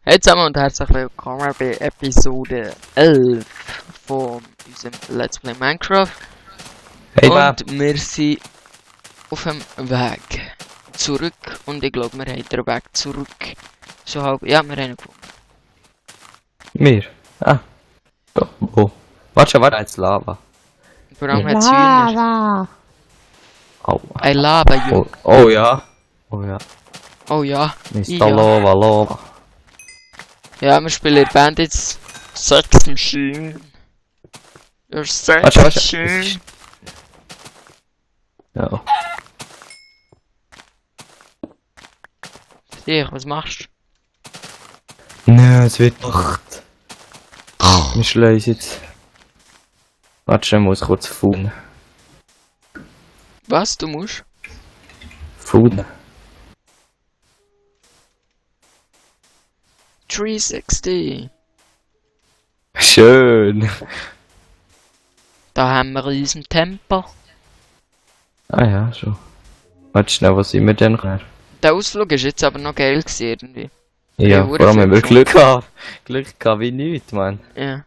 Hey zusammen und herzlich willkommen bei Episode 11 von unserem Let's Play Minecraft. Hey, und wir sind auf dem Weg zurück und ich glaube, wir haben den Weg zurück. So halb, ja, wir haben ihn gefunden. Wir? Ah. Doch, wo? Warte, jetzt Lava. Vor allem hat es Hühner. Oh. Ein Lava, Junge. Oh ja. Oh ja. Oh ja. Mr. Lava. Ja, wir spielen Bandits Sex Machine. Your Sex Machine. Ja. Dich, was machst du? Nein, es wird Nacht. Wir schleusen jetzt. Warte, ich muss kurz faunen. Was, du musst? Faunen. 360. Schön. Da haben wir unseren Tempel. Ah ja, schon. Warte schnell, was sind wir denn? Der Ausflug ist jetzt aber noch geil gewesen, irgendwie. Ja, vor allem haben wir Glück gehabt. Glück gehabt wie nichts, Mann. Ja.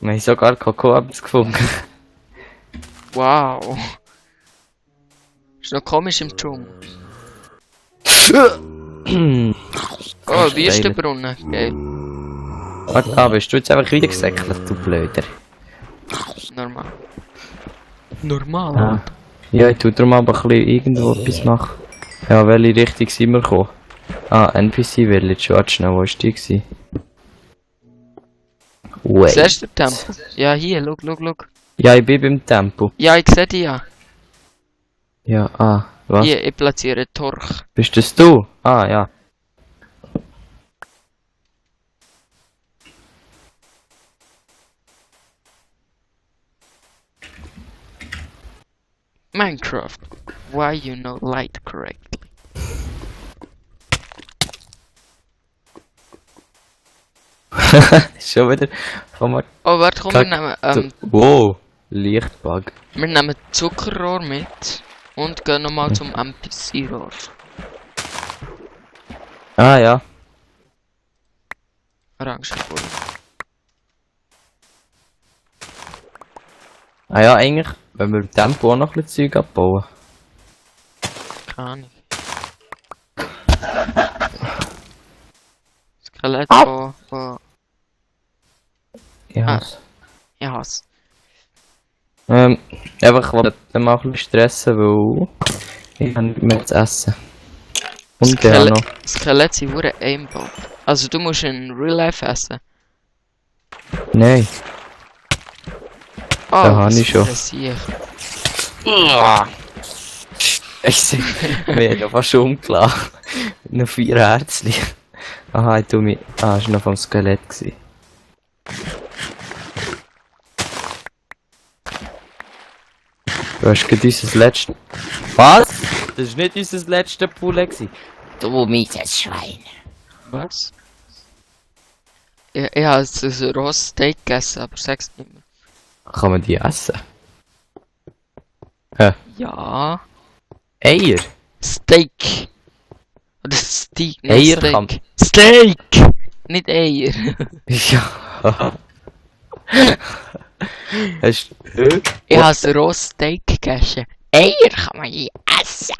Wir haben sogar Kokoabs gefunden. Wow. Ist noch komisch im Dschungel. Oh, wie ist der Brunnen? Geil. Warte, bist du jetzt einfach wieder gesäckelt, du Blöder? Normal. Normal? Ah. Ja, ich tu darum aber ein bisschen irgendwo etwas machen. Ja, welche Richtung sind wir gekommen? Ah, NPC Village, warte schnell, wo war die gewesen? Wait. Siehst du den Tempel? Ja, hier, schau. Ja, ich bin beim Tempel. Ja, ich sehe dich ja. Ja, was? Hier, ich platziere Torch. Bist das du? Ah, ja. Minecraft. Why you know light correctly? Schon wieder. Oh, warte, komm, wir nehmen, wow, Lichtbug. wir nehmen Zuckerrohr mit und gehen nochmal zum NPC-Rohr. Ah, ja. Orangenkohle. Ah ja, eigentlich, wenn wir im Tempo auch noch ein bisschen Zeug abbauen. Keine Ahnung. Skelett von... Ja. Ah, ich hasse. Einfach, ich wollte mal ein bisschen stressen, weil ich habe nicht mehr zu essen. Und ja noch. Skelett sind verdammt aimbot. Also du musst in Real Life essen. Nein. Oh, da habe ich schon. Ich sehe, wir haben ja fast schon umgelassen. Noch 4 Herzchen. Aha, ich tu mich. Ah, das war noch vom Skelett gewesen. Du hast gerade unser letztes... Was? Das war nicht unser letztes Poulet gewesen. Du mieses Schwein. Was? Ich habe ein rohes Steak gegessen, aber sag's nicht mehr. Kann man die essen? Hä? Ja. Eier? Steak. Oder Steak. Eier Steak. kann... Steak! Nicht Eier. Ja. Hast du... Ich habe ein rohes Steak gegessen. Eier kann man hier essen.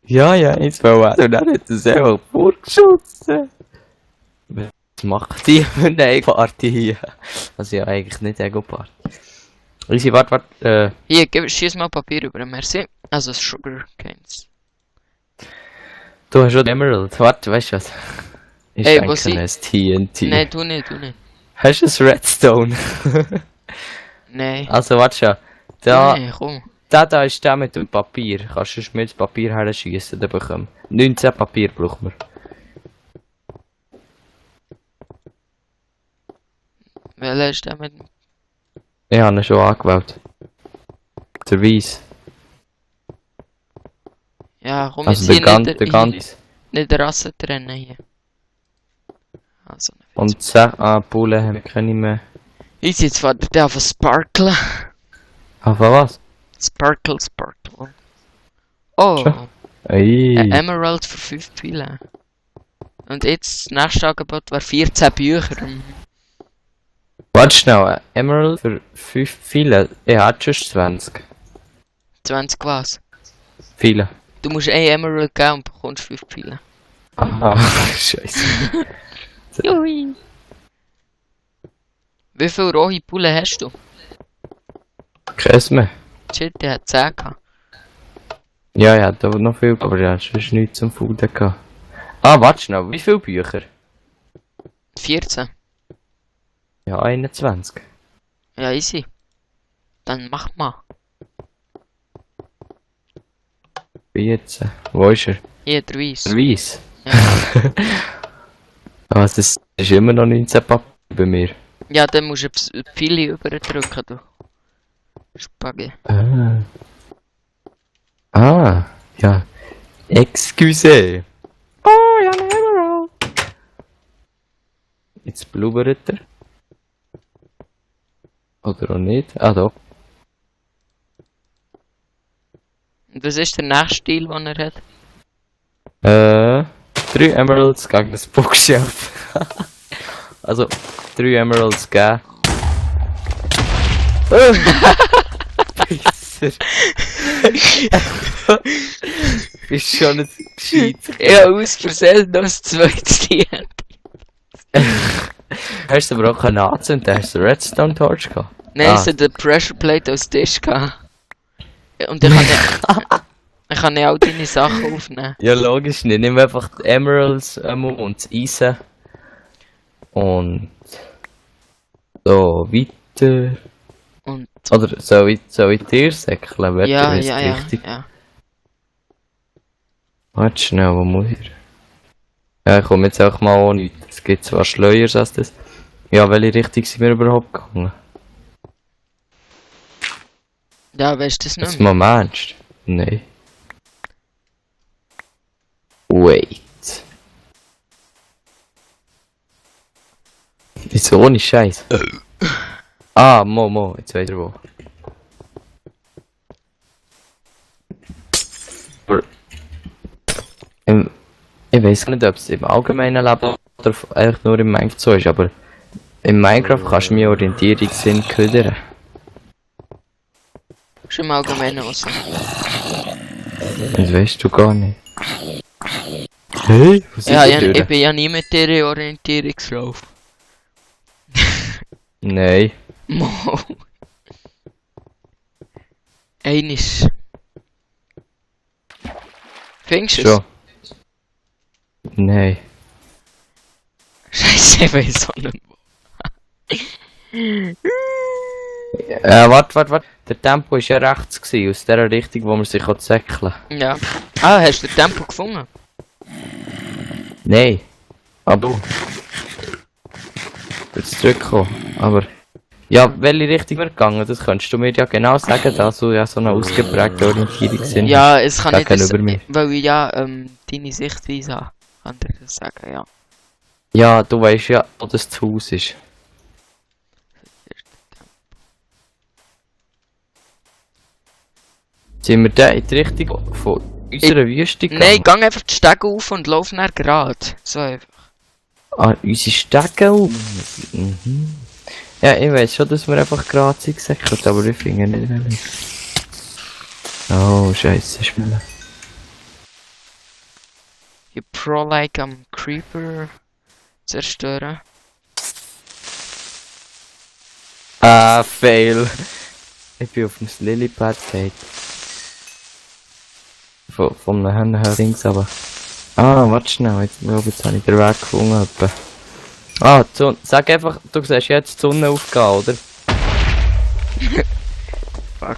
Ja, jetzt wollen wir. Und dann hat er es einfach vorgeschossen. Was macht die für eine Ego-Party hier? Also ja, eigentlich nicht Ego-Party. Easy, warte. Hier, schieß mal Papier über, merci. Also Sugar Canes. Du hast schon Emerald. Warte, weißt du was? Ich denke, es TNT. Nein, du nicht. Hast du ein Redstone? Nein. Also warte schon. Da... Nein, komm. Da ist der mit dem Papier. Kannst du mit dem Papier her schiessen, dann bekommen. 19 Papier brauchen wir. Welcher ist der mit... Ich habe ihn schon angewählt. Der Weiss. Ja, komm, also jetzt der ganz. Nicht der Rasse trennen hier. Also, und 10 Pullen haben wir keine mehr. Ich jetzt fährt der auf Sparkle. Auf was? Sparkle. Oh. Schon? Ei. Emerald für 5 Pfeile. Und jetzt, das nächste Angebot wäre 14 Bücher. Warte schnell, Emerald für 5 Pfeile. Ich hatte schon 20. 20 was? Pfeile. Du musst ein Emerald geben und bekommst 5 Pfeile. Aha, scheiße. Jui. Wie viele rohe Pullen hast du? Keins mehr. Shit, der hat 10 gehabt. Ja, ich hatte aber noch viel, aber ich hatte sonst nichts zum Fuden gehabt. Ah, warte schnell, wie viele Bücher? 14. Ja, 21. Ja, easy. Dann mach mal. 14. Wo ist er? Hier, der Weiss. Der Weiss. Ja. Ah, das ist immer noch 19 Papier bei mir. Ja, dann musst du die Pfeile überdrücken, du. Spaghetti. Ah, ja. Excuse. Oh, ja, Emerald. Jetzt blubbert er. Oder auch nicht. Ah, doch. Und was ist der nächste Stil, den er hat? 3 Emeralds gegen das Bookshelf. Also, 3 Emeralds geben. Pisser. Bist schon nicht gescheit. Ja, aus Versehen noch das zweite Stil. Hast du aber auch keine anzünden? Hast du Redstone Torch gehabt? Nein, es hat eine Pressure Plate als Tisch gehabt. Und ich kann nicht all deine Sachen aufnehmen. Ja, logisch nicht. Nimm einfach die Emeralds und das Eisen. Und so weiter. Und Oder soll ich dir säckeln? Wird ja, das ja, richtig? ja. Warte schnell, wo muss ich? Ja, ich komme jetzt auch mal ohne nichts. Es gibt zwar Schleiers als das. Ja, welche Richtung sind wir überhaupt gegangen? Ja, weißt du das Was nicht mehr? mal meinst? Nein. Wait. Wieso ohne Scheiß? Ah, Mo, jetzt weiß ich wo. Aber, ich weiß nicht, ob es im allgemeinen Leben oder eigentlich nur im Minecraft so ist, aber in Minecraft kannst du mir Orientierungssinn ködern. Ist im Allgemeinen auch so. Das weißt du gar nicht. Hey, was ist Ja, das? ich bin ja nie mit dir Orientierungslauf. Nein. Mo. Einisch. Findest du es? Schon. Nein. Scheiße, ich weiß auch nicht Warte. Der Tempo war ja rechts gewesen, aus der Richtung, wo man sich säckeln kann. Ja. Ah, hast du den Tempo gefunden? Nein. Ah, du. Jetzt zurückkommen. Aber. Ja, welche Richtung wir gegangen, das könntest du mir ja genau sagen, da du ja so eine ausgeprägte Orientierungssinn hast. Ja, es kann nicht das, gegenüber mir. weil ich ja deine Sichtweise habe. Kann ich das sagen, ja. Ja, du weißt ja, wo das Haus ist. Sind wir da in die Richtung von unserer Wüste gegangen? Nein, gang einfach die Stege auf und lauf nach gerade. So einfach. Ah, unsere Stege auf? Mhm. Ja, ich weiß schon, dass wir einfach gerade sind gesäckelt, aber ich finde nicht wirklich. Oh, scheiße, Schmelle. You pro-like am Creeper zerstören. Ah, fail. Ich bin auf dem Lilypad gefallen. Von einem her links, aber... Ah, warte schnell, jetzt habe ich den Weg gefunden. Etwa. Ah, sag einfach, du siehst jetzt die Sonne aufgehen, oder? Fuck.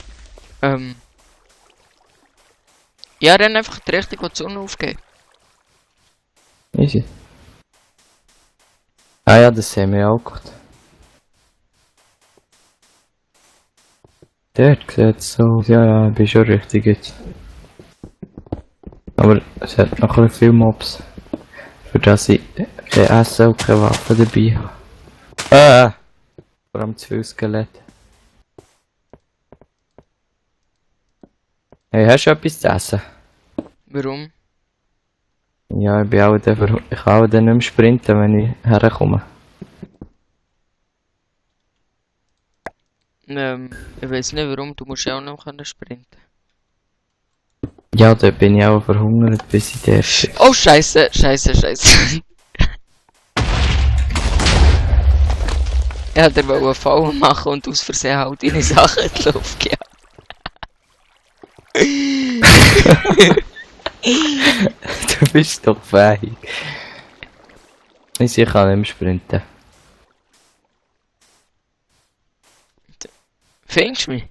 Ja, dann einfach die Richtung, wo die Sonne aufgeht. Easy. Ah ja, das sehen wir auch gut. Dort sieht es so aus. Ja, ich bin schon richtig jetzt. Aber es hat noch ein bisschen viele Mobs. Für das ich kein Essen und keine Waffen dabei habe. Vor allem zu viel Skelett. Hey, hast du etwas zu essen? Warum? Ja, ich kann auch dann nicht mehr sprinten, wenn ich herkomme. Ich weiß nicht warum, du musst ja auch noch sprinten. Ja, da bin ich auch verhungert, bis ich der bin. Oh, Scheiße. Er hat einen Fall machen und aus Versehen halt deine Sachen in die Luft gejagt. Du bist doch fähig. Ich kann nicht mehr sprinten. Findest du mich?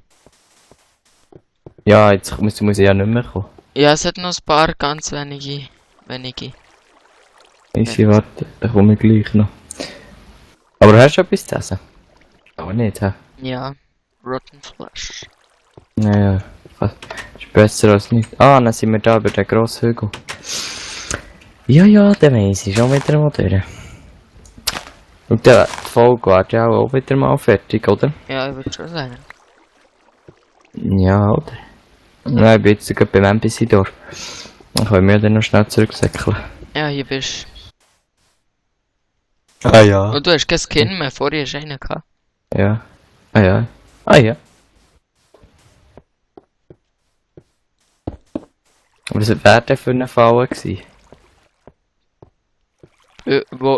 Ja, jetzt muss ich ja nicht mehr kommen. Ja, es hat noch ein paar ganz wenige. Easy, warte, dann komme ich gleich noch. Aber hast du etwas zu essen? Auch nicht, hä? Ja, Rotten Flesh. Naja, ist besser als nicht. Ah, dann sind wir da über den grossen Hügel. Ja, der Weiss ist schon wieder mal durch. Und die Folge wird ja auch wieder mal fertig, oder? Ja, ich würde schon sagen. Ja, oder? Nein, ich bin jetzt gerade beim Ambisidor. Dann können wir dann noch schnell zurücksäckeln. Ja, hier bist Ah ja. du. Und du hast kein Skin mehr, vorher hast du einen gehabt. Ja. Ah ja. Aber das wäre der für eine Falle gewesen.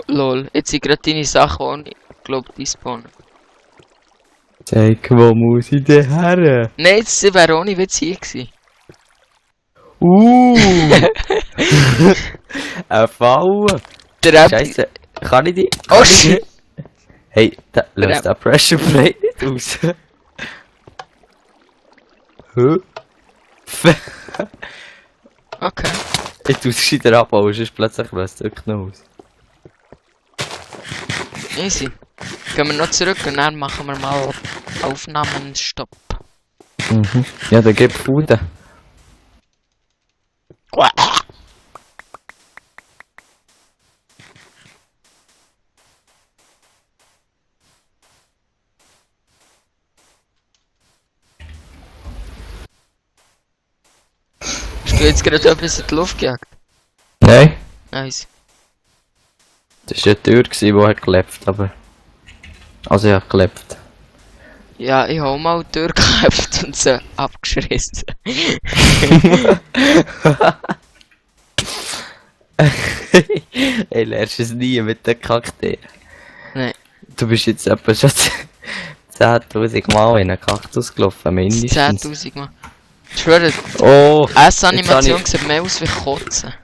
Lol, jetzt sind gerade deine Sachen und ich glaube, die spawnen. Zeig, wo muss ich denn her? Nein, jetzt wäre ohne Witz hier gewesen. Eine Falle! Der Scheiße, kann ich die? Oh shit! Hey, löst der Pressure Plate nicht aus. Okay. Ich tue es wieder abbauen, sonst plötzlich löst es wirklich noch aus. Easy. Gehen wir noch zurück und dann machen wir mal Aufnahmenstopp. Mhm. Ja, dann gib Food. Hast du jetzt gerade etwas in die Luft gejagt? Nein, Nice. das war eine Tür, die hat geklebt, aber... Also ja, geklebt. Ja, ich habe mal durchgeklebt und sie abgeschrissen. Ey, lernst es nie mit den Kakteen. Nein. Du bist jetzt etwa schon 10.000 Mal in einen Kaktus gelaufen, mindestens. 10.000 Mal. Ich schwöre, Oh! die S-Animation sieht mehr aus wie Kotzen.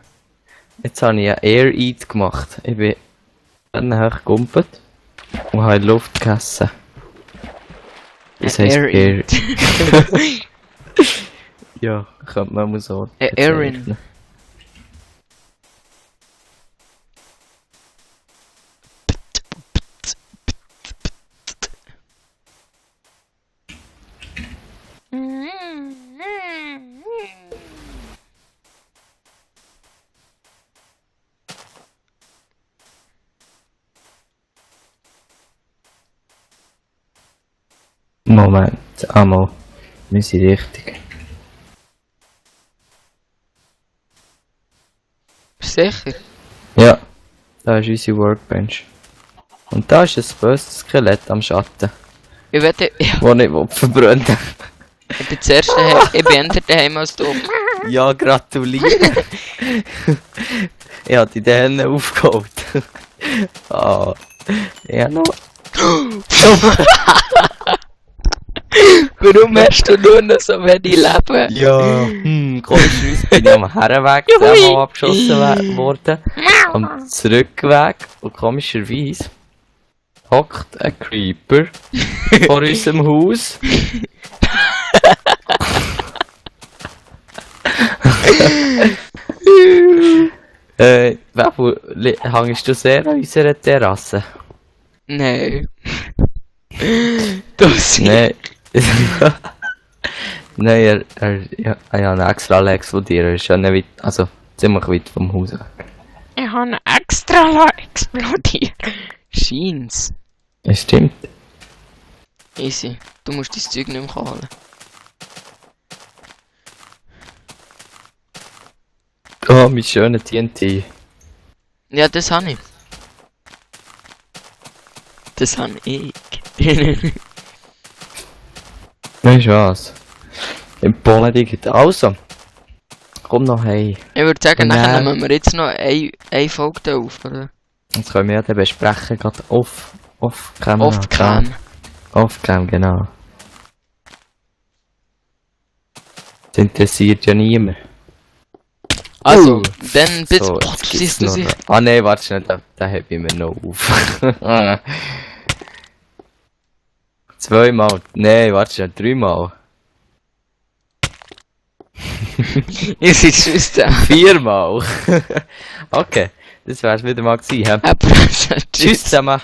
Jetzt habe ich einen Air Eat gemacht. Ich bin dann hochgegumpelt und habe in die Luft gegessen. Das heisst Air Air. Eat. Ja, könnte man mal so. Aaron. bezeichnen. Moment, einmal. Wir sind richtig. Sicher? Ja, da ist unsere Workbench. Und da ist ein böses Skelett am Schatten, Ich wette, das nicht verbrennen will. ich bin zuerst daheim, ich bin eher daheim als du. Ja, gratuliere! Ich habe die Dänen aufgeholt. Ah, ja noch. Warum hast du nur noch so wenig Leben? Ja, komischerweise bin ich am Herrenweg zweimal abgeschossen worden. Am Zurückweg und komischerweise hockt ein Creeper vor unserem Haus. Fäbu, hängst du sehr an unserer Terrasse? Nein. Das Nein. Nein, ich habe extra explodiert. Er ist schon nicht weit, also ziemlich weit vom Haus weg. Ich habe extra explodiert. Scheint's. Es stimmt. Easy. Du musst dein Zeug nicht mehr holen. Oh, mein schöner TNT. Ja, das habe ich. Das habe ich. Weißt du was? Im Polen digital. Also, komm noch hey. Ich würde sagen, Und nachher dann- nehmen wir jetzt noch eine Folge da auf, oder? Jetzt können wir ja dann besprechen, gerade off-cam. Off-cam. Off-cam, genau. Das interessiert ja niemand. Also, dann bitte. So, Boah, jetzt du gibt's siehst du noch- sich. Ah nein, warte schnell, den heb ich mir noch auf. Zweimal. Nein, warte schnell, dreimal. Ihr seid Schwester. Viermal. Okay, das wär's wieder mal gewesen. Hä? Aber, Tschüss zusammen.